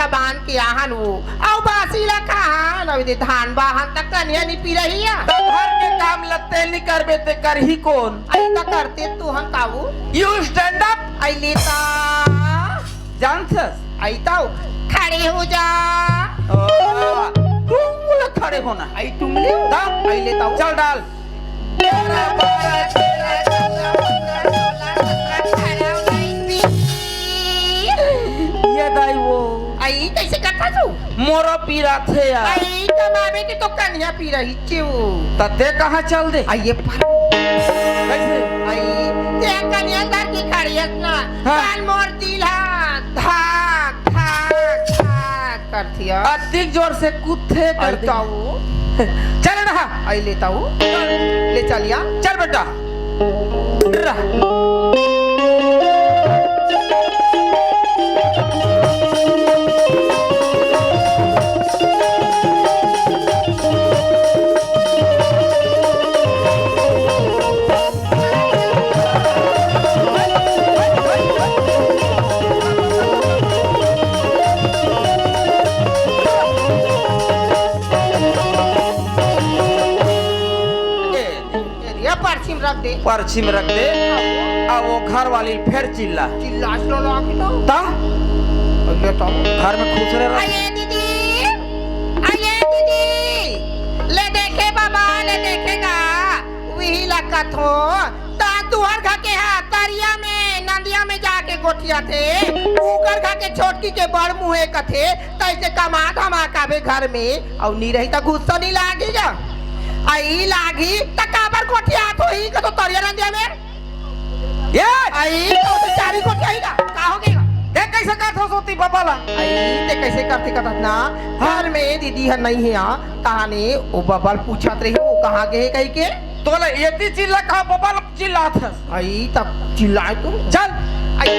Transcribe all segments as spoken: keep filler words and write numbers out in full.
बांध के आहन वो, अउ बासी ला खाहन, अउ दे धान बाहन तक कनिया नि पिरहिया। त घर के काम ल तें नि करबे ते करही कोन? अई त करते तू हम काऊ। You stand up। अई लेता। जानथस? अई ताऊ। खड़े हो जा। ओ, तुम बोला खड़े होना। अई तुम ले। ता? अई लेता हूँ। चल डाल। तेरह, बारह, तेरह, चौदह, पंद्रह, सोलह, सत्रह, अठारह, उन्नीस, बीस। ये दाई वो। अई, कैसे करता तू? मोरो पीरा थे यार। अई, कमावे के तो कन्या पीरा ही चिऊ। त ते कहाँ चल दे? अई, ये पर। कैसे? अई, ते कन्या धर के खड़ी हस ना। हाँ। कान मोर दिल हा, धाक, धाक, धाक। करथिया। अतिक जोर से कुत्थे कर अई दे। ताऊ। चल रहा। अई ले ताऊ। ले चलिया। चल बेटा। रहा। ए, ए, ये परछी में रख दे। परछी में रख दे। अब वो घर वाली फिर चिल्ला। चिल्ला, चिल्ला लागी ना। ता? अरे तो। घर में खुश रह रहा। अये दीदी, अये दीदी, ले देखे बाबा, ले देखे गा। उही ला कथो, ता तुहर घर के हा, तरिया में, नंदिया में जाके गोठियाथे, उकर घर के छोटकी के बड़ मुँहे कथे, तैसे कमा धमा काबे घर में, अउ नी रही त गुस्सा नी लागी गा। अई लागी, त काबर गोठियात होही कथो तरिया नंदिया में? ये! अई, तो चारी गोठियाही गा, का हो गे गा? देख कैसे कहत हो सोती बाबा ला। अई, ते कैसे करथे कथस ना? घर में दीदी ह नइ हे आ, ताने ओ बाबा ल पूछत रही, वो कहाँ गे हे कहिके? तोला एती चिल्ला कहाँ बाबा ल चिल्लात हस? अई, तब चिल्लाए तू। चल। अई,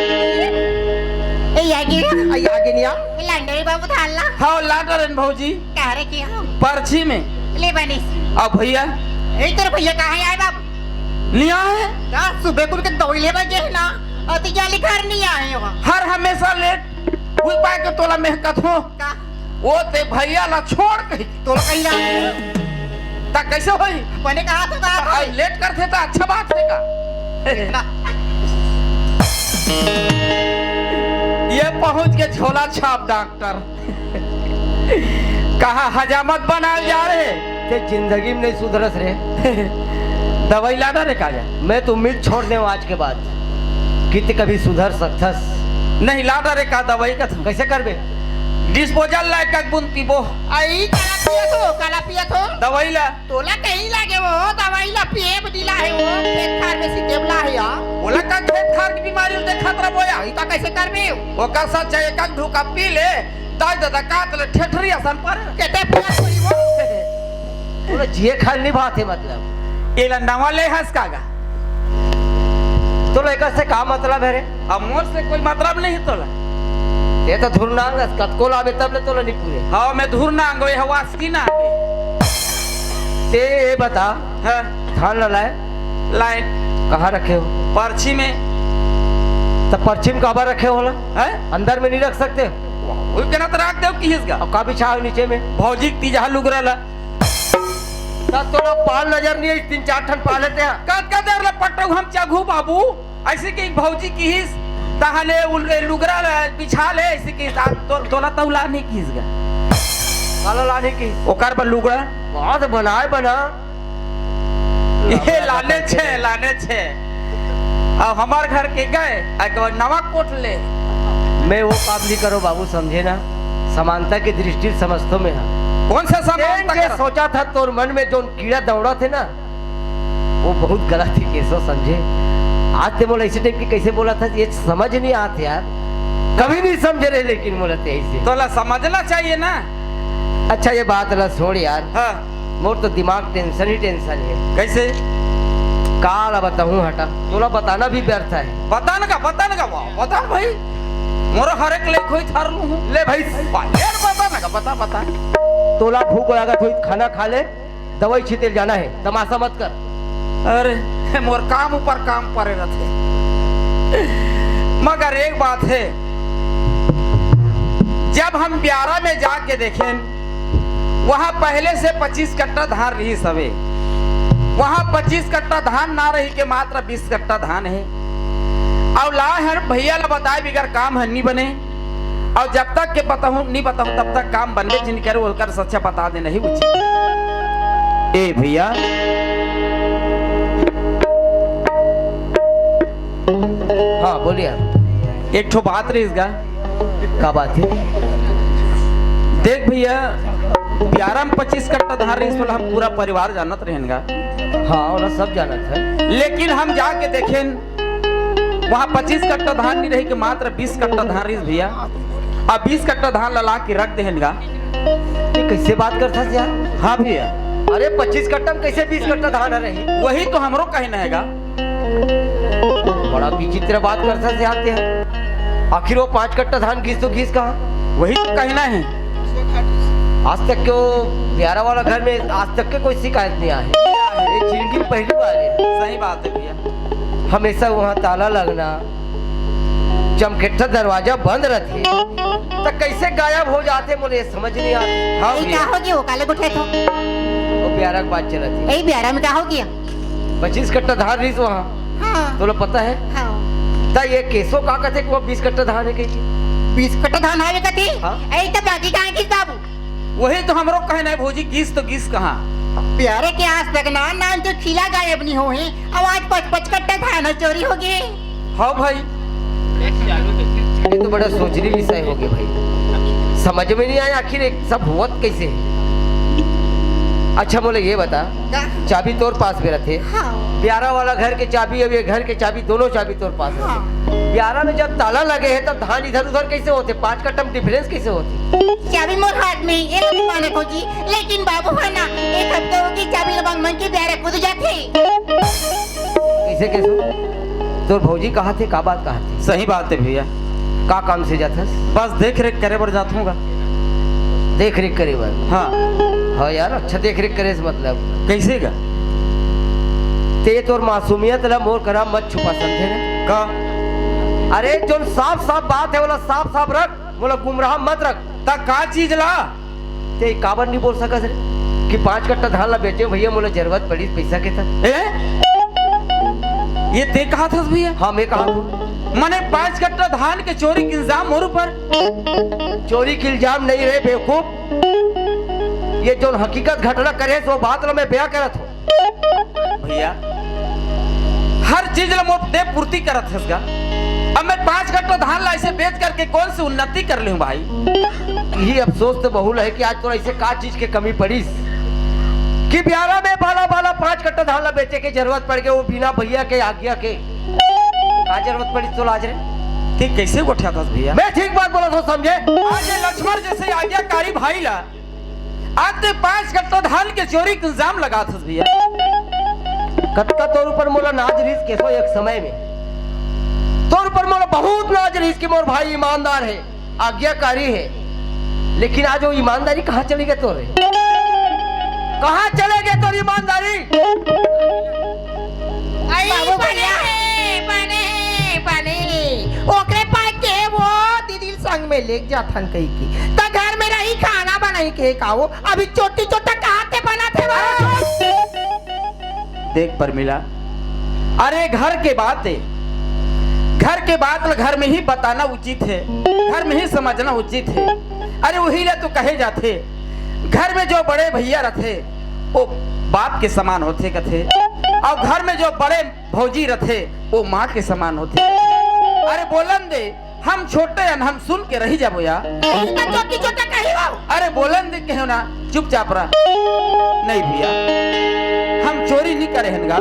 ए, आगे ना। अई, आगे नहीं आ। लांडरे बाबू धान ला। हाँ, लांडरे न भौजी। कहाँ रखे हो? परछी में। ले बनिस। अब भैया? ए, तोर भैया कहाँ आए बाबू? नहीं आए? का सुबह कुल के दवाई लेबा गे ना, अति जाली घर नहीं आए हो। हर हमेशा लेट, उही पाए के तोला मेहकत हो। का? वो ते भैया ला छोड़ कही। तोला कहीं ला। ता कैसे होई? बने कहा तो कहा था। भाई लेट करथे ता अच्छा बात है का? ना। ये पहुंच के झोला छाप डॉक्टर। कहा हजामत बनाल जा रहे। ते जिंदगी में नहीं सुधरस रे। दवाई लाना रे काजा। मैं तो उम्मीद छोड़ देव आज के बाद कि ते कभी सुधर सकथस। नहीं लाना रे का दवाई का तू। कैसे करबे? डिस्पोजल ला एक बूंद पीबो। आई काला पिया थो, काला पिया थो। दवाई ला। तोला कहीं लागे वो दवाई ला पिए बदला है वो खेत खार में से देवला है या। बोला का खेत खार की बीमारी देखत रह बोया। आई ता कैसे करबे? ओकर साथ चाहे एक ढुका पी ले। दाई दादा का तले ठेठरी असन पर। केते पिया कोई वो? तोला जिए खाए नहीं भात है मतलब। एला नवा ले हस कागा। तोला एकर से का मतलब है रे? अब मोर से कोई मतलब नहीं तोला। ये तो धुरनांग हस, कतको लाबे तब ले तोला नहीं पूरे। हाँ, मैं धुरनांग, ये हवास की ना। ते ये बता, हाँ। धान ला लाए? लाए। कहाँ रखे हो? परछी में। तब परछी में काबर रखे हो ला? हैं? अंदर में नहीं रख सकते? वही कहना तो रख दो किस का। अब का बिछाओ नीचे में? भौजी के तीजा लुगरा ला। ता तोला पाल नजर नहीं आई, तीन चार ठन पाल लेते हैं। कतका देर ले पटऊ हम चघू बाबू, ऐसे कि भौजी किहिस, तहाने उल-, ए, लुगरा ले बिछा ले, ऐसे कि ता-, तो-, तोला तौला नहीं किहिस गा। काला लाने की? ओकर बर लुगरा। बात बनाए बना। ये लाने छे, लाने छे। अब हमार घर के गए, आ के बाद नवा कोट ले। मैं वो काम नहीं करो बाबू, समझे ना? समानता की दृष्टि समझतो मैं हाँ। कौन सा समानता तेन जे कर? सोचा था तोर मन में जो कीड़ा दौड़ा थे ना, वो बहुत गलत ही केसो समझे। आज ते मोला ऐसे टाइप की कैसे बोला था, ये समझ नहीं आते यार। कभी नहीं समझे रहे लेकिन मोला ते ऐसे। तोला समझना चाहिए ना। अच्छा ये बात ला छोड़ यार। हाँ। मोर तो दिमाग टेंशन ही टेंशन है। कैसे? काला बताऊं हटा, तोला बताना भी व्यर्थ है। बतान का, बतान का, वाह, बतान भाई। मोर हर एक लेख होई थार लूं हूँ। ले भाई। वाह, यार बतान का, बता, बता। तोला भूख लागत होई, खाना खा ले। दवाई छिते ल जाना है, तमाशा मत कर। अरे, मोर काम ऊपर काम परे रथे। मगर एक बात है, जब हम प्यारा में जाके देखेन, वहां पहले से पच्चीस कट्टा धान रहिस हवे। वहां पच्चीस कट्टा धान ना रहिके मात्र बीस कट्टा धान हे। अउ लाए हर भैया ला बताए बिगर काम ह नी बने। अउ जब तक के बताहूं, नी बताहूं, तब तक काम बनबे नी करे, ओकर सच्चा बता देना ही उचित। ए भैया, हाँ, बोलिए। एक ठो बात रहिस गा। का बात हे? देख भैया, प्यारा में पच्चीस कट्टा धान रहिस, ओला हम पूरा परिवार जानत रहेन गा। हाँ, ओला सब जानत हे। लेकिन हम जाके देखेन, वहाँ पच्चीस कट्टा धान नी रहिके मात्र बीस कट्टा धान रहिस भैया। अब बीस कट्टा धान ला, ला के रख देहेन गा। ये कैसे बात करथस यार? हाँ भैया। अरे, पच्चीस कट्टा में कैसे बीस कट्टा धान रही? वही तो हमरो कहना हे गा। बड़ा विचित्र बात करथस यार ते। आखिर वो पाँच कट्टा धान गिस तो गिस कहाँ? वही तो कहना हे। आज तक के वो प्यारा वाला घर में आज तक के कोई शिकायत नहीं आए। ये जिंदगी में पहली बार हे। सही बात हे भैया। हमेशा वहाँ ताला लगना, चमकेट्ठा दरवाजा बंद रथे, त कैसे गायब हो जाथे, मोला ये समझ नहीं आत। हाँ ए, भैया। का हो गे? वो काले गोठियाथो? वो प्यारा के बात चलत हे। ए, प्यारा में का हो गे? पच्चीस कट्टा धान रहिस वहाँ। हाँ। तोला पता हे? हाँ। त ये केसो का कथे कि वो बीस कट्टा धान हे कहिके? बीस कट्टा धान हवे कथे? हाँ। ए, त बाकी कहाँ गिस बाबू? वही तो हमरो कहना हे भौजी, गिस तो गिस कहाँ? प्यारे के आज तक नान नान जो चीला गायब नहीं होहे, अब आज पच पच कट्टा धान चोरी हो गे। हाँ भाई। ये तो बड़ा सोचनी विषय हो गे भाई, समझ में नहीं आया आखिर एक सब होवत कैसे हे। अच्छा, मोला ये बता, का? चाबी तोर पास में रथे। हाँ। प्यारा वाला घर के चाबी, अब ये घर के चाबी, दोनों चाबी तोर पास रथे। हाँ। प्यारा में जब ताला लगे हे, तब धान इधर उधर कैसे होथे? पाँच कट्टा में difference कैसे होथे? चाबी मोर हाथ में हे, ये ला भी मानत हो जी, लेकिन बाबू हे ना, एक हफ्ता हो गे, चाबी ला मांग मांग के प्यारा कूद जाथे। कैसे, कैसे? तोर भौजी कहाथे, का बात कहाथे? सही बात हे भैया। का काम से जाथस? बस देख रेख करे बर जाथों गा। देख रेख करे बर? हाँ। हाँ यार, अच्छा देख रेख करे से मतलब। कैसे गा? ते तोर मासूमियत ला मोर करा मत छुपा, समझे ना? का? अरे, जोन साफ साफ बात हे, ओला साफ साफ रख, मोला गुमराह मत रख। त का चीज ला? ते काबर नहीं बोल सकस रे कि पाँच कट्टा धान ला बेचे भैया, मोला जरूरत पड़ी पैसा के त। ए? ये ते कहाथस भैया? हाँ, मैं कहाथों। मने पाँच कट्टा धान के चोरी के इल्जाम मोर ऊपर? चोरी के इल्जाम नहीं रे बेवकूफ, ये जोन हकीकत घटना करे हे, वो बात ला मैं बयां करत हों। भैया, हर चीज ला मोर ते पूर्ति करत हस गा। अब मैं पाँच कट्टा धान ला ऐसे बेच करके कौन सी उन्नति कर लेहूं भाई? यही अफसोस तो बहुल हे कि आज तोला ऐसे का चीज के कमी पड़ीस कि प्यारा में बाला बाला पाँच कट्टा धान ला बेचे के जरूरत पड़ गे, वो बिना भैया के आज्ञा के। का जरूरत पड़ीस तोला आज रे? ते कैसे गोठियाथस भैया? मैं ठीक बात बोलत हों, समझे? आज ये लक्ष्मण जैसे आज्ञाकारी भाई ला आज ते पाँच कट्टा धान के चोरी के इल्जाम लगाथस भैया। कतका तोर ऊपर मोला नाज रहिस केसो एक समय में, तोर ऊपर मोला बहुत नाज रहिस कि मोर भाई ईमानदार हे, आज्ञाकारी हे, लेकिन आज वो ईमानदारी कहाँ चली गे तोर? कहाँ चले गे तोर ईमानदारी? आई बाबू बने भैया। हे, बने हे, बने हे। ओकरे पास के वो दीदी संग में लेके जाथन कहिके। त घर में रही खाना बनाई के खाओ। अभी चोटी चोटा कहाँ ते बनाथे वो? देख परमिला, अरे घर के बात हे, घर के बात ल घर में ही बताना उचित हे, घर में ही समझना उचित हे। अरे वही ला तो कहे जाथे, घर में जो बड़े भैया रथे, वो बाप के समान होथे कथे, अउ घर में जो बड़े भौजी रथे, वो माँ के समान होथे। अरे बोलन दे, हम छोटे अन हम सुन के रही जाबो यार। यही तो चोटी चोटा कही हो। अरे बोलन दे कहो ना, चुपचाप रह। नहीं भैया, हम चोरी नहीं करे हन गा।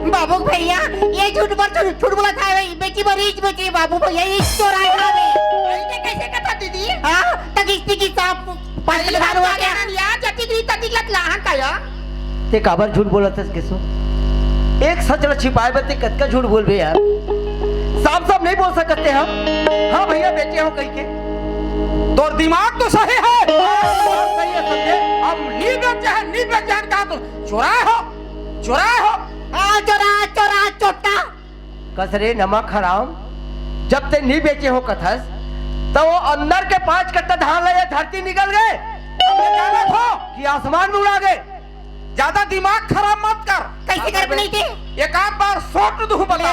बाबू भैया, ये झूठ बोल, झूठ, झूठ बोलत हे भाई, बेची बरीज बेची बाबू भैया, ये चोराए हवे। ऐसे कैसे कथा दीदी? हाँ, त किस्ती की सांप पानी अरे धान हुआ हम क्या? जाने यार, जतिक रही ततिक लत लाहन का यार। ते काबर झूठ बोलत हस केसो? एक सच ल छिपाए बर ते कतका झूठ बोलबे यार? साफ साफ नहीं बोल सकत ते हम? हाँ भैया, बेचे हों कहिके। तोर दिमाग तो सही हे। हाँ, सही हे, समझे? हम नी बेचे हन, नी बेचे हन, कहा तो चोराए हों, चोराए हों। हाँ, चोरा, चोरा, चोट्टा। कस रे नमक हराम, जब ते नी बेचे हों कथस, त वो अंदर के पाँच कट्टा धान ला ये धरती निकल गे, त मैं जानत हों कि आसमान में उड़ा गे। ज्यादा दिमाग खराब मत कर। कइसे करबे नहीं ते? एक आध बार सोट दूं, बता।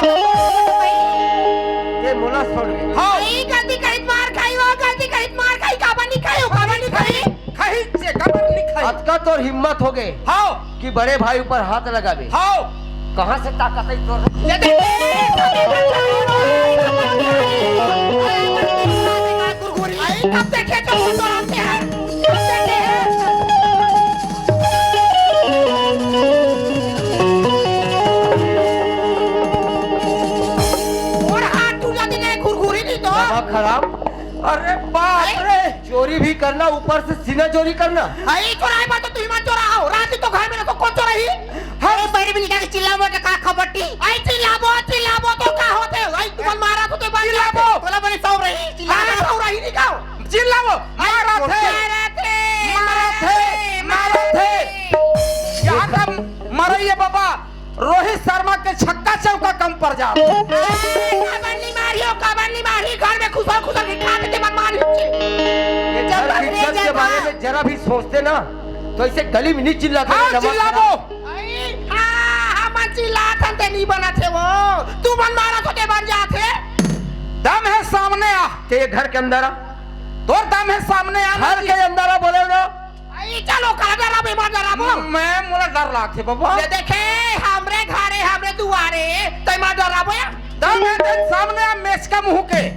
ये मोला सोट दे। हाँ। नहीं, गलती करिस मार खाही, वो गलती करिस मार खाही, काबर नहीं खाही, वो काबर नहीं खाही? खाही, जे काबर नहीं खाही। अतका तोर हिम्मत हो गे। हाँ। कि बड़े भाई ऊपर हाथ लगाबे। हाँ। कहाँ से ताकत है तोर? ये देख, कुरकुरी। आई, कब देखे तो तोर आते हैं? कब देखे हैं? और हाथ टूट जाते हैं, कुरकुरी नहीं तो। दिमाग खराब। अरे बाप रे, चोरी भी करना, ऊपर से सीना चोरी करना। आई चोराई बात तो तुम मत चोरा हो, रात तो घर में रखो, कौन चोराही? अरे बहिरी भी निकाल के चिल्लाबो त का खबर टी? आई चिल्लाबो, चिल्लाबो तो का होथे? आई तुमन मारत हो ते बन चिल्लाबो। तोला बने सौ रही, चिल्ला हाँ, सौ रही नहीं का? चिल्लाबो, मारत हे। मारत हे, मारत हे, मारत हे। यहाँ का मरई हे बाबा। रोहित शर्मा के छक्का चौका कम पड़ जात। ए, काबर नहीं मारी हो, काबर नहीं मारी? घर में खुसर खुसर के खात हे ते मन मारी हो। ये घर की इज्जत के बारे में जरा भी सोचते ना, तो ऐसे गली में नहीं चिल्लाते हाँ, ना, दिमाग चिल्लाबो। खराब। अरे, हाँ, हम चिल्लात हन ते नहीं बनत हे वो। तुमन मारत हो ते बन जात हे। दम हे सामने आ। के घर के अंदर आ। तोर दम हे सामने आ ना घर जी। के अंदर आ, बोले ना। आई, चलो, काला डराबो, एमा डराबो। मैं, मोला डर लागथे, बाबा। ये देखे, हमरे घरे, हमरे दुआरे, तै मा डराबो या? दम हे, तेन सामने आ, मेचका मुंह के। ए,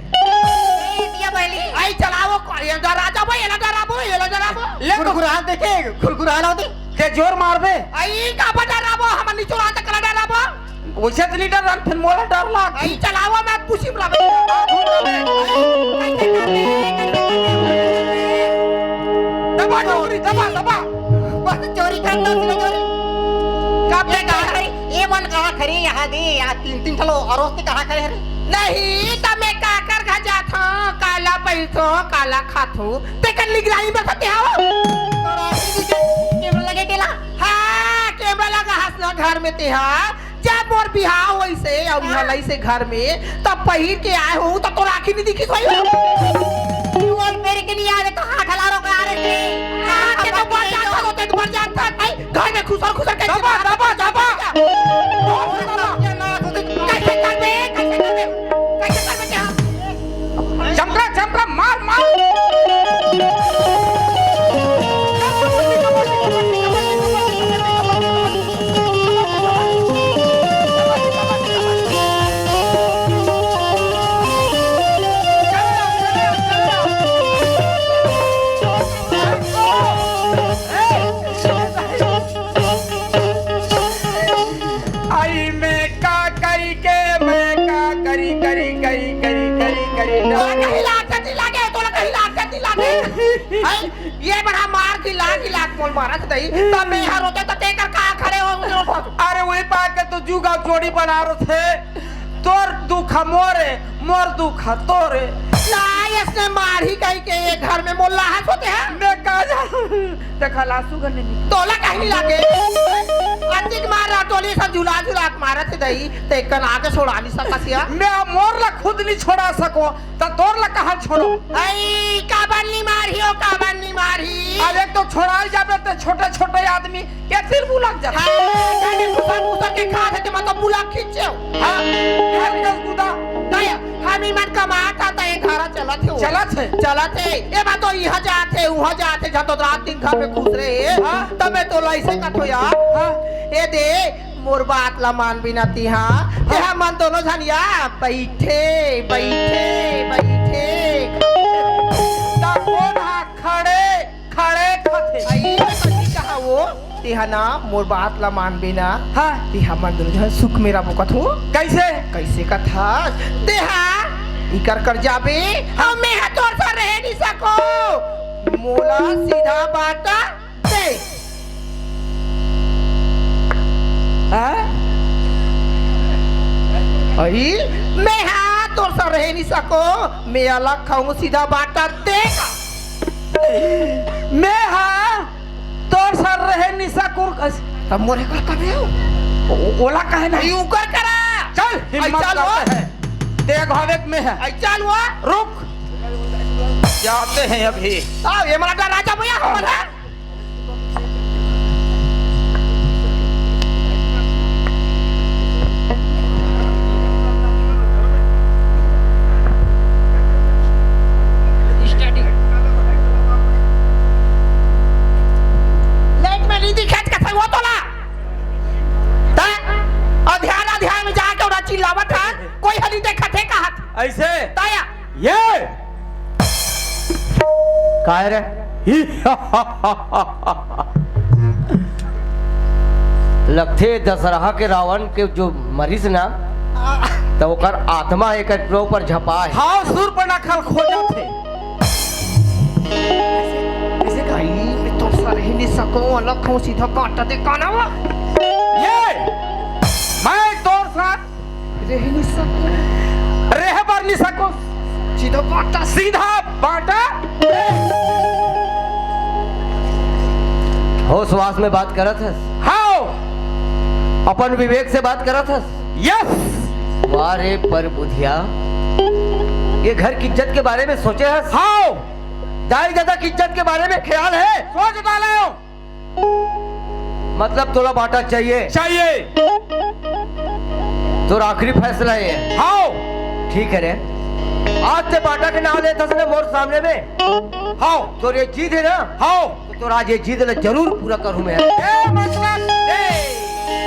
दिया बहली। आई, चलाओ, को-, ये डरा जाबो, ये ला डराबो, ये ला डराबो। ले तो। गुरगुराहट देखे, गुरगुराहट लाओ दे। के जोर मारबे? आई, काबर डराबो, हमन निचोरा त काला डराबो। वइसे तो नहीं डर रहा, फिर मोला डर लाग। आई चलावा, मैं पूछी बुलावे। दबा डोरी, दबा, दबा। बस चोरी करना, चोरी। कब ले कहा खरी? ये मन कहा खरी, यहाँ दे, यहाँ तीन, तीन ठलो अरोस ते कहा खरे हरे? नहीं, त मैं काकर घर जात हूँ, काला पैसो, काला खाथू, तेकर निगरानी में खते हो। कैमरा लगे तेला? हाँ, कैमरा लगा हंसना घर में ते हा। जब मोर बिहाव होइसे अउ हाँ। हलइसे घर में, तब पहिर के आए हो, तब तो राखी नहीं दिखी सोई हो। तू और मेरे के नहीं आ रहे, तो हाथ हला रो आ रहे थे। हाँ, के तो बढ़ जाता हो, ते तो बढ़ जाता है। भाई, घर में खुसर खुसर के दबा, दबा, दबा। कैसे कर दे, कैसे कर दे, कैसे कर दे क्या? चमका, चमका, मार, मार। आई मैं का करी के, मैं का करी, करी, करी, करी, करी, करी। तोला कहीं लाग जाती लागे, तोला कहीं लाग जाती लागे। हैं? ये बड़ा मार की लाग, की लाग मोल मारा था दई। तब मैं हर होते तो तेकर का खड़े हो, हो, हो। अरे वही पाके तो जुगाव जोड़ी बना रहे थे। तोर दुख मोरे, मोर दुख तोरे। ना, इसने मार ही कहीं के ये घर में मोला हंस होते हैं। मैं का जानूं? देखा लासू गने निकल। तोला कहीं लागे। अंतिक मार रहा टोली सब झुला झुला के मारत हे दई, ते कन आगे छोड़ा नहीं सकस या। मैं मोर ला खुद नहीं छोड़ा सको, त तोर ला कहाँ छोड़ो? आई, काबर नहीं मारी हो, काबर नहीं मारी? अब एक तो छोड़ा जाबे ते छोटे छोटे आदमी के सिर बुलक जाता। हाँ, जाने घुसा घुसा के खा थे, मतलब बुला खींचे हो। हाँ, घर के गुदा। दया। हम इमन कमात हन त ए घर चलत हे वो। चलत हे। चलत हे। ए बात तो इहाँ जात हे, उहाँ जात हे, जहाँ तो रात दिन घर में खुसरे हे। हाँ। तब मैं तोला अइसे कथों यार। हाँ। ए दे, मोर बात ला मान बिना तिहा। हाँ। तेहा मन दोनों झन या, बइठे, बइठे, बइठे। त कोन हा खड़े? खड़े खाथे। आई, सही कहा वो। तेहा ना मोर बात ला मानबे ना। हाँ। तेहा मन दुनो झन सुख में रबो कथों। कइसे? कइसे कथस? तेहा इकर कर जाबे, अउ मेहा तोर सा रहे नहीं सको। मोला सीधा बाटा दे। हाँ? अरे, मेहा तोर सा रहे नहीं सको, मैं अलग खाऊं सीधा बाटा दे। मेहा तोर सा रहे नहीं सको। तब मोरे को कबे हो? ओ-, ओला कहे ना। अरे, उकर करा। चल, हिम्मत आई चल करते हैं। देख हवे में है। आई चल वो। रुक। जाते हैं अभी। आओ, ये मला डरा जा भैया, हमन ह। लाइट में नहीं दिखत कथे वो तोला। तैं अध्यान अध्यान में जाके ओला चिल्लावत ह, कोई ह नहीं देखत हे कहत। ऐसे? ताया। ये काय रे? लगथे दशहरा के रावण के जो मरिस ना, त ओकर आत्मा एकर ऊपर झपा हे। हाँ, सूर्पनखा ल खोजत हे। ऐसे, ऐसे कहीं मैं तो सर ही नहीं सकूं, अलग खाऊं, सीधा काट दे काना वो। ये, मैं तोर साथ रह नहीं सकूं। रह बर नहीं सकूं। सीधा बाटा। सीधा बाटा। होश वास में बात करत हस? हाँ। अपन विवेक से बात करत हस? यस। वाह रे पर बुधिया, ये घर की इज्जत के बारे में सोचे हस? हाँ। दाई ददा की इज्जत के बारे में ख्याल है? सोच डाले हो। मतलब तोला बाटा चाहिए? चाहिए। तोर आखिरी फैसला ये है? हाओ। ठीक है रे, आज ते बाटा के नाम लेत हस ना मोर सामने में। हाओ। तोर ये जिद है ना? हाओ। तो तोर आज ये जिद ला जरूर पूरा करूँ मैं। ए, मतलब, ए,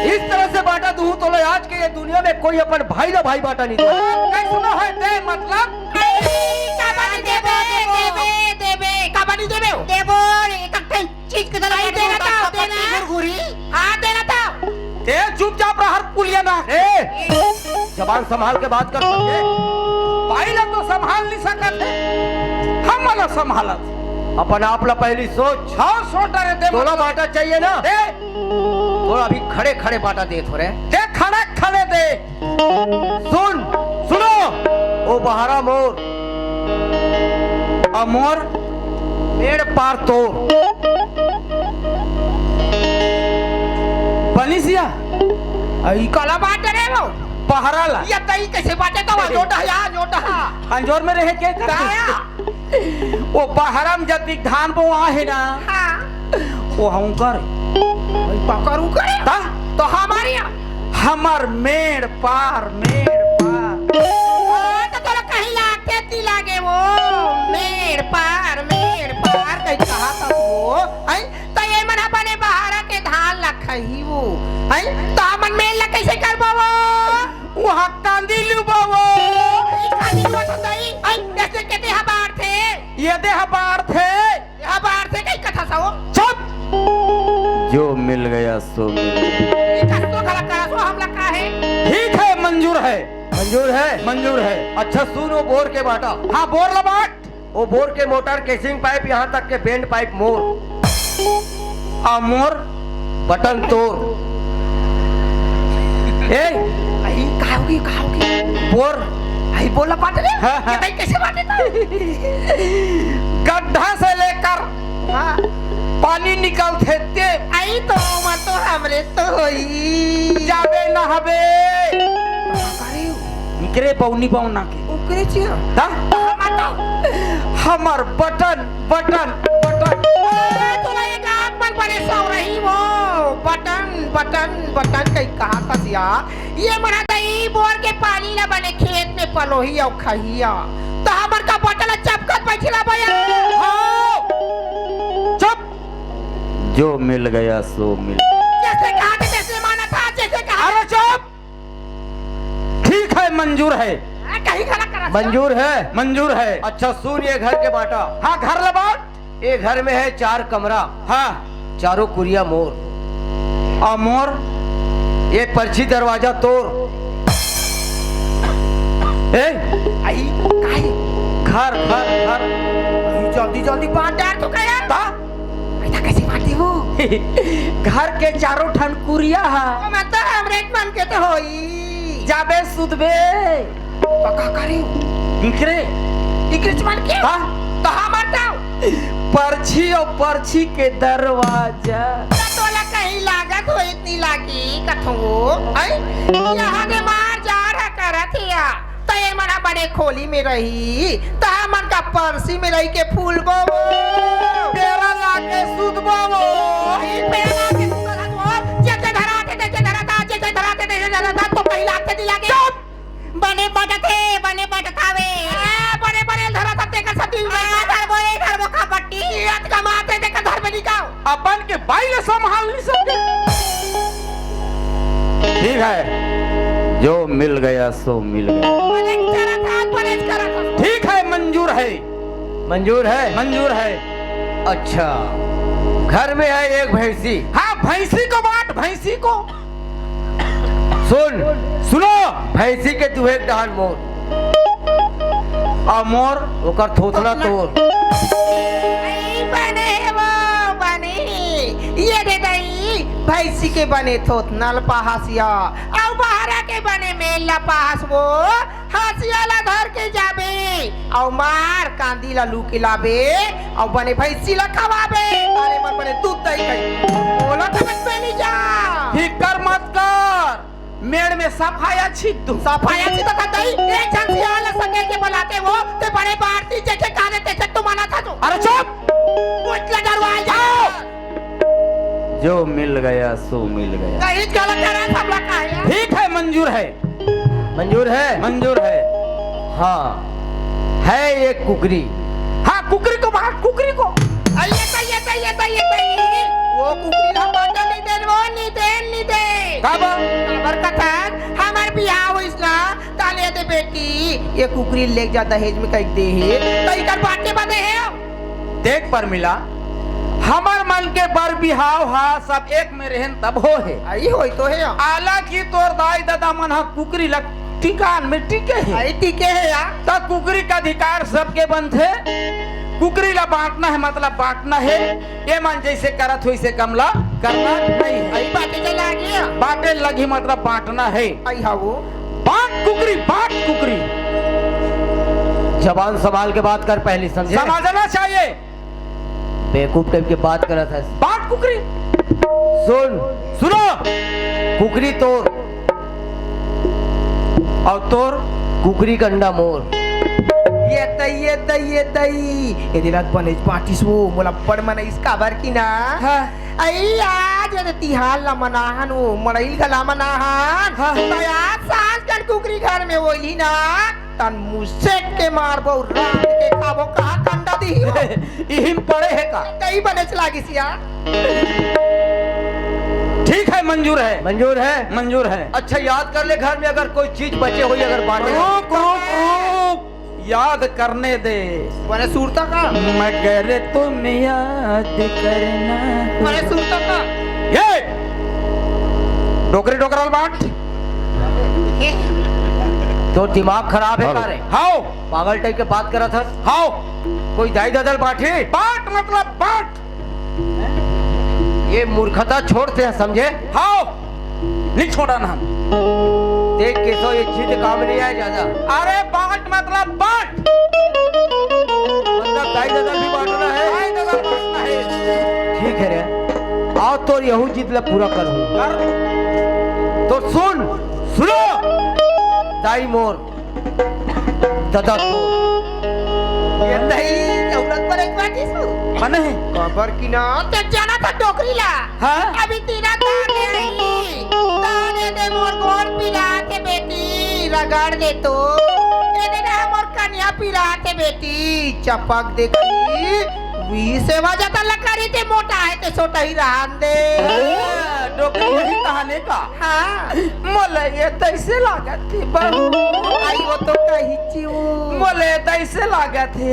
इस तरह से बाटा दूँ तोला आज के ये दुनिया में कोई अपन भाई ला भाई बाटा नहीं दे। कैसनो है ते मतलब? काबर नहीं देबे, देबे, देबे, काबर नहीं देबे? देबो रे, एक चीज के तरह नहीं देना था, देना। गुरगुरी। हाँ, देना था। ते चुपचाप रह, हर पुलिया ना। ए, जबान संभाल के बात कर, समझे? भाई ला तो संभाल नहीं सकत है, हम ला संभालत। अपन आप ला पहली सोच। हाँ, सोच रहे थे, तोला मतलब बाटा चाहिए ना? दे। तोला अभी खड़े खड़े बाटा दे थोड़े। दे, खड़े खड़े दे। सुन, सुनो, ओ बहरा मोर, अ मोर मेड़ पार तोर। बनिसिया, अई काला बाटे रे वो? बहरा ला। ये तई कैसे बाटे तो जोटा या जोटा। अंजोर में रहे के करते? वो बहरा में जतिक धान बोआ हे ना, हाँ। वो हूँ कर। भाई पकड़ू करे? ता? तो हमारे यहाँ। हमर मेड़ पार, मेड़ पार। ओ, तो तोला कहीं लागथे ती लागे वो। मेड़ पार, मेड़ पार, कहीं कहा था वो। हैं? तो ये मन अपने बहरा के धान ला खही वो। हैं? तो हमन मेड़ ला कैसे करबो वो? वहाँ कांदी लुबो वो। ई कांदी लुबो तो दई। हैं? जैसे कहते हबार थे। ये दे हबार थे। ये बार से कई कथा सो। चुप। जो मिल गया सो मिल गया। ये कस्तो खड़ा करा सो हमला का है? ठीक है, मंजूर है। मंजूर है? मंजूर है। अच्छा सुन, वो बोर के बाटा। हाँ, बोर ला बाट। वो बोर के मोटर केसिंग पाइप, यहाँ तक के बेंड पाइप मोर। आ मोर? बटन तोर। ए? आई, का होगी, का होगी? बोर। आई, बोला बाटे रे? हाँ, हाँ। ये भाई कैसे बाटे था? गड्ढा से लेकर हाँ। पानी निकलथे ते। आई तो, मैं तो हमरे तो होई। जाबे नहाबे। का करे? निकरे बौनी बौना के। ओकरे चिया। हाँ? हमर बटन, बटन, बटन। ए, तोला एक आंख मन बने सौ रही वो। बटन, बटन, बटन कहीं कहा कसिया। ये मन ह दई बोर के पानी ला बने खेत में पलोही अउ खहिया। त हमर का बटन ला चपकत बैठे ला भैया। हाँ। चुप। जो मिल गया सो मिल। जैसे कहा थे, जैसे माना था, जैसे कहा। अरे चुप। ठीक है, मंजूर है। हाँ, कहीं गलत करा। मंजूर है? मंजूर है। अच्छा, सुन, ये घर के बाटा। हाँ, घर ला बाट। ये घर में है चार कमरा। हाँ। चारों कुरिया मोर। आ मोर? ये परछी दरवाजा तोर। ए? आई, काहे? घर, घर, घर। आई, जल्दी, जल्दी बांट यार, तू का यार? ता? ऐसा कैसे बांटे वो? घर के चारों ठन कुरिया हा। ओ, मैं तो हमरे मन के तो होई। जाबे सुतबे। तो का करी? इकरे। इकरे चमन के? हाँ? तो हमर तो। परछी अउ परछी के दरवाजा। तो तोला कहीं लागत हो इतनी लागी कथो, हैं? यहाँ के मार जा रहा करत हिया। त ये मन ह बड़े खोली में रही, त हमन का परसी में रही के फूलबो वो। पेरा लाके सुतबो वो। वही पेरा लाके सुतबो वो। जे जे धराथे, ते जे धराथा, जे जे धराथे, ते जे धराथा, तो पहिला हाथ से दिला के। चुप! बने बटथे, बने बटथावे। ए, बने बने धराथा, तेकर सती। ए, धरबो, ए, धरबो, खपट्टी। ये अतका मारथे, तेकर धरबे नहीं का। अपन के बाई ल संभाल नहीं सके। ठीक है, जो मिल गया सो मिल गया। परेज करत हस, परेज करत हस। ठीक है, मंजूर है। मंजूर है? मंजूर है। अच्छा, घर में है एक भैंसी। हाँ, भैंसी को बांट, भैंसी को। सुन। सुनो। भैंसी के तू एक डहन मोर। अउ मोर ओकर थोथना तोर। अई बने हे वो, बने। ये दे दई, भैंसी के बने थोथना ल पाहस या, अउ बहरा के बने मेल ल पाहस वो। हँसिया ल धर के जाबे, अउ मार कांदी ल लू के लाबे, अउ बने भैंसी ल खवाबे, ताले मर बने दूध दही खाई। बोला त बस पहली जा। फिकर मत कर, मेड़ में सफाया छिद्दू। सफाया छिद्दू का दई, एक झन सियाल सकेल के बुलाते वो, ते बड़े बारती जेठे काने ते छट्टू माना था तू। अरे चुप! उठ ले डरवाई जा। आओ! जो मिल गया सो मिल गया। कहीं गलत करा सब लोग का है। ठीक है, मंजूर है। मंजूर है? मंजूर है। हाँ, है एक कुकरी। हाँ, कुकरी को बांट, कुकरी को। आ, ये तो, ये तो, ये तो, ये तो, ये। वो कुकरी ला बांटा नहीं दे, वो नहीं दे, नहीं दे। काबर? काबर कथन, हमार बिहाव होइस ना, ताले दे बेटी, ये कुकरी लेके जा दहेज में कह दे हे, तो इकर बांटे बदे हे। देख परमिला, हमर मन के बर बिहाव हा सब एक में रहन तब हो हे। आई होई तो हे। आला की तोर दाई ददा मन हा कुकरी ल टिकान में टिके हे। आई टिके हे या। त कुकरी का अधिकार सबके बनथे। कुकरी ला बांटना हे, मतलब बांटना हे। ये मन जैसे करत हो, इसे कम ला करना नहीं है। आई बाटे चला गया। बाटे लगी, मतलब बांटना है। आई हा वो। बांट कुकरी, बांट कुकरी। जबान संभाल के बात कर पहली, समझे? समझना चाहिए। बेवकूफ टाइप के बात करत हस। बांट कुकरी। सुन। सुनो। कुकरी तोर। अउ तोर? कुकरी के अंडा मोर। ये दई, ये दई, ये दई। ये दिला बनेच बांटिस वो, मोला बड़ मनइस काबर की ना। हाँ। अई आज ये तिहार ला मनाहन वो, मड़ई घला मनाहन। हाँ। त आज सांझ कन कुकरी घर में होली ना। तन मुसेक के मारबो, रांध के खाबो, कहाँ कंडा दिही हो? इहिन पड़े हे का? कई बने चला गिस या। ठीक है, मंजूर है। मंजूर है? मंजूर है। अच्छा, याद कर ले, घर में अगर कोई चीज बचे होई, अगर बांटे हो। रुक, रुक, रुक। याद करने दे। बने सुरता का? मगर तुम याद करना। बने सुरता का? ये! डोकरी डोकरा ल बांट। तो दिमाग खराब है का रे? हाव। पागल टाइप के बात करत हस। हाव। कोई दाई ददा ल बांटे? बांट मतलब बांट। ये मूर्खता छोड़ दे, समझे? हाव। नहीं छोड़न हम। देख केशव, ये जिद काम नहीं आय ज्यादा। अरे बांट मतलब बांट। मतलब दाई ददा भी बांटना है? दाई ददा बांटना है। ठीक है रे, आओ तोर यहू जिद ला पूरा करूँ। कर। तो सुन, सुनो। दाई मोर, ददा तोर। ये नहीं, ये उलट पर एक बाटी सु। बने है। काबर की ना, ते जाना था डोकरी ला। हाँ? अभी तीरा दाने नहीं। दाने दे मोर गोड़ पिराथे बेटी, रगड़ दे तो। ये दे ना मोर कन्या पिराथे बेटी, चपक दे कहीं। वी सेवा जतन ला करी ते मोटा है ते छोटा ही रहन दे। हाँ, डोकरी यही कहाने का। हाँ। मोले ये तैसे लागत हे बहू। आई वो तो कही चिऊ। मोले तैसे लागत हे।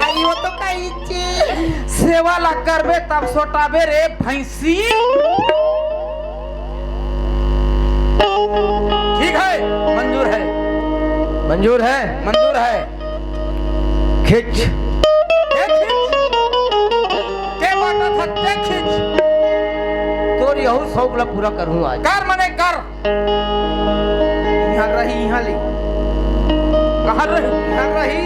आई वो तो कही ची। सेवा ला करबे तब सोटाबे रे भैंसी। ठीक है, मंजूर है। मंजूर है? मंजूर है। खींच। ए खींच। के बाटा था, ते खींच। तोर यहू शौक ला पूरा करहूँ आज। कर मने कर। इहाँ रही, इहाँ ले। कहाँ रही? इहाँ रही।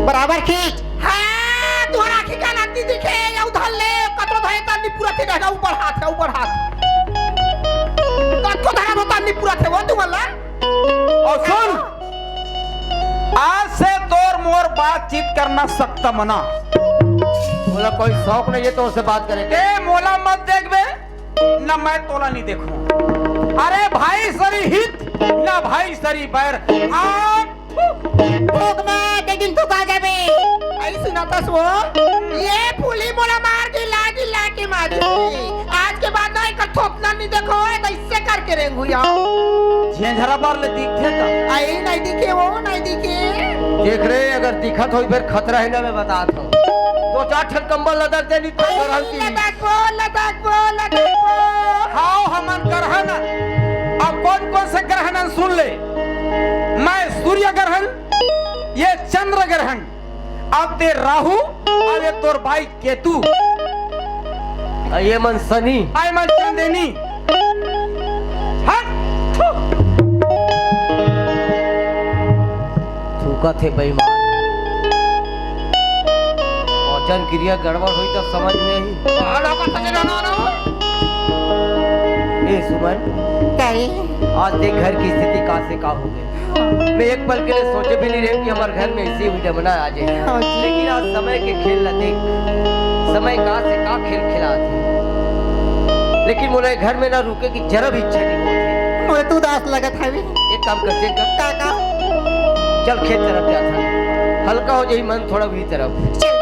बराबर खींच। हाँ, तुहर आँखी का नाती दिखे, या उधर ले, कतरो धरे तानी पूरा थे, ऊपर हाथ है, ऊपर हाथ। कतको धरा होता नहीं पूरा थे, वो तू वाला। अउ सुन, और बातचीत करना सख्त मना। मोला कोई शौक नहीं है तोर से बात करे के। ए, मोला मत देखबे, न मैं तोला नहीं देखूं। अरे भाई सरी हित, न भाई सरी बैर। आ, थू। भोग में के दिन तू खा जाबे। आई सुनाता सो, ये फूली मोला मार के लागी लागी मारी। आज के बाद ना एक थोपना नहीं देखो, ए, तो इससे करके रेंगू यार। झेंझरा बार ले दिखथे का? आई नहीं दिखे, वो नहीं दिखे। देख रे, अगर दिखत होई फिर खतरा है ना, मैं बतात हूँ। दो चार ठन कंबल लदक दे, नहीं तो गरहन की। लदक वो, लदक वो, लदक वो। हाव, हमन गरहन। अब कौन कौन से गरहन सुन ले। मैं सूर्य गरहन, ये चंद्र गरहन, अब ते राहु, अब ये तोर भाई केतु। आ ये मन शनि। आ ये मन चांदनी। हट! थू। थूकत हे बेईमान। पाचन क्रिया गड़बड़ होई त समझ में आही। ए सुमन, काहे? आज देख घर की स्थिति का से का हो गई। मैं एक पल के लिए सोचे भी नहीं रहे कि हमारे घर में ऐसी विडंबना आ जाए। हाँ जी। लेकिन आज समय के खेल ला देख, समय का से का खेल खिलात हे। लेकिन मोला ये घर में ना रुके की जरा भी इच्छा नहीं होती। मोला तू उदास लगत हवे। एक काम करते हैं का? का, का? चल खेत तरफ जात हन। हल्का हो जाई मन थोड़ा भी तरफ। चल।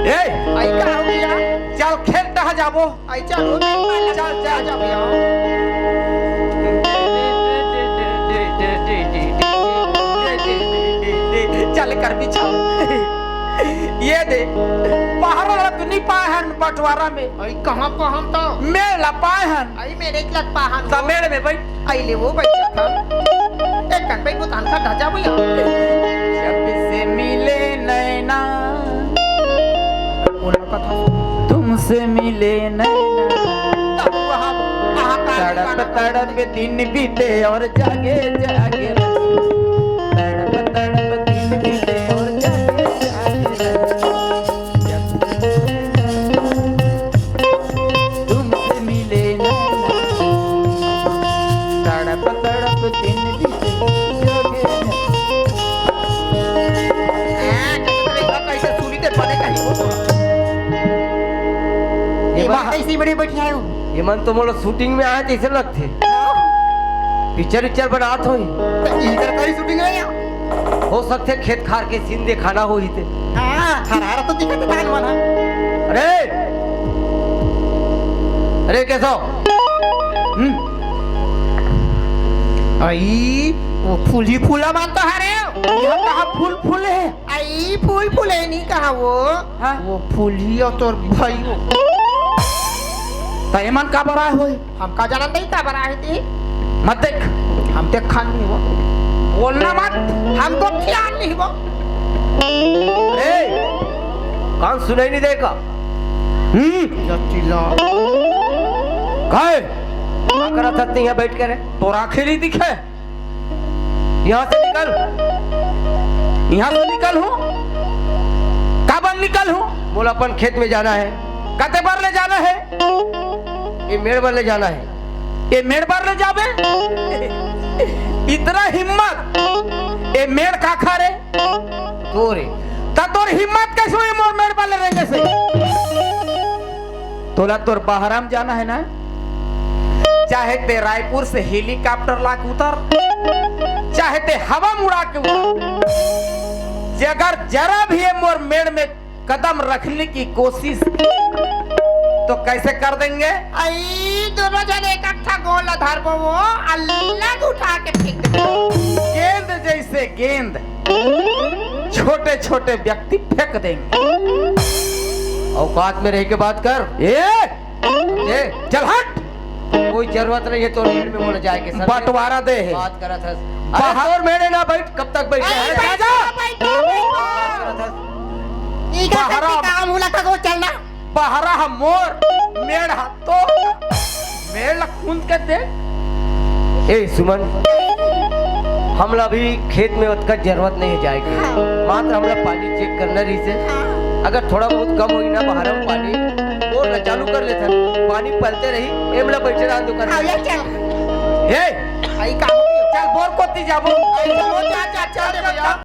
ए! आई का हो गया? चल खेत टह जाबो। आई चल, वो भी चल, चल। आ जा भैया। चल कर पीछा। ये दे, पहाड़ वाला तो नहीं पाए हन बंटवारा में। आई कहाँ पाहन तो? मेड़ ला पाए हन। आई मेरे एक लग पाहन। त मेड़ में बैठ। आई ले वो बैठ था। एक कन पे वो तान का ढांचा भैया। जब से मिले नैना, बोला कथा। तुमसे मिले नैना। तब वहाँ, वहाँ का तड़प, गाना तड़प दिन बीते और जागे जागे। तड़प, तड़प दिन बीते और जागे जागे। तुमसे मिले नैना, तड़प तड़प दिन बीते, जोगे। ए, कैसे सुनी ते बने कहीं हो तो। ये ये बात बात कैसी बड़ी बैठी आयो? ये मन तो मोला शूटिंग में आए तइसे लगथे। पिक्चर विक्चर बनात होही। तो इधर कहीं शूटिंग है या? हो सकथे खेत खार के सीन देखाना होही ते। हाँ, हरा हरा तो दिखत धान मन ह। अरे! अरे, कैसा हो? हम्म? आई, वो फूली फूला मन तो हरे। यहाँ कहाँ फूल फूले हे? आई, फूल फूले नहीं कहा वो। हाँ? वो फूली और तोर भाई हो। त एमन का बराए होही? हम का जानन दई का बराए थे? मत देख। हम देखा नहीं हुआ। बोलना मत। हमको ध्यान नहीं हुआ। ए, कान सुनाई नहीं देगा? हम्म। या चिल्ला। काय? का करत हस यहाँ बैठ के रे? तोर आँखें नहीं दिखे? यहाँ से निकल। यहाँ से निकल हूँ। काबर निकल हूँ? मोला अपन खेत में जाना है। कते बर ले जाना है? ये मेड़ बर ले जाना है। ये मेड़ बर ले जाबे? इतना हिम्मत? ये मेड़ काखर हे? तोर हे। त तोर हिम्मत कैसे होही मोर मेड़ बर ले रेंगे से? तोला तोर बहरा म जाना है ना? चाहे ते रायपुर से हेलीकॉप्टर ला के उतर, चाहे ते हवा में उड़ा के उतर, जे अगर जरा भी ये मोर मेड़ में कदम रखने की कोशिश तो कैसे कर देंगे? आई, दोनों जन एक अट्ठा गोल धरबो वो, अलग उठा के फेंक देबो। गेंद जैसे गेंद, छोटे छोटे व्यक्ति फेंक देंगे। औकात में रह के बात कर। ए, ए, चल हट। कोई जरूरत नहीं है तोर मेड़ में मोला जाए के। सर बंटवारा दे हे। बात करत हस। अरे बाहर तोर मेड़ हे ना, बैठ, कब तक बैठ? अरे अरे जा, जा। बैठ, बैठ, बैठ। बात करत हस। ई का बहरा करके काम होला का को चलना? बहरा ह मोर, मेड़ ह तोर। मेड़ ला खूंद के दे। ए सुमन, हमला अभी खेत में ओतका जरूरत नहीं है जाए के। हाँ। मात्र हमला पानी चेक करना रहिसे। हाँ। अगर थोड़ा बहुत कम होई ना बहरा म पानी, बोर ला चालू कर लेथन। पानी पलते रही, एमला बैठे रहन दुकान। हाँ, ये चल। ए, आई का हो गया? चल बोर कोती जाबो। आई चल, वो जा, जा, चल रे भैया।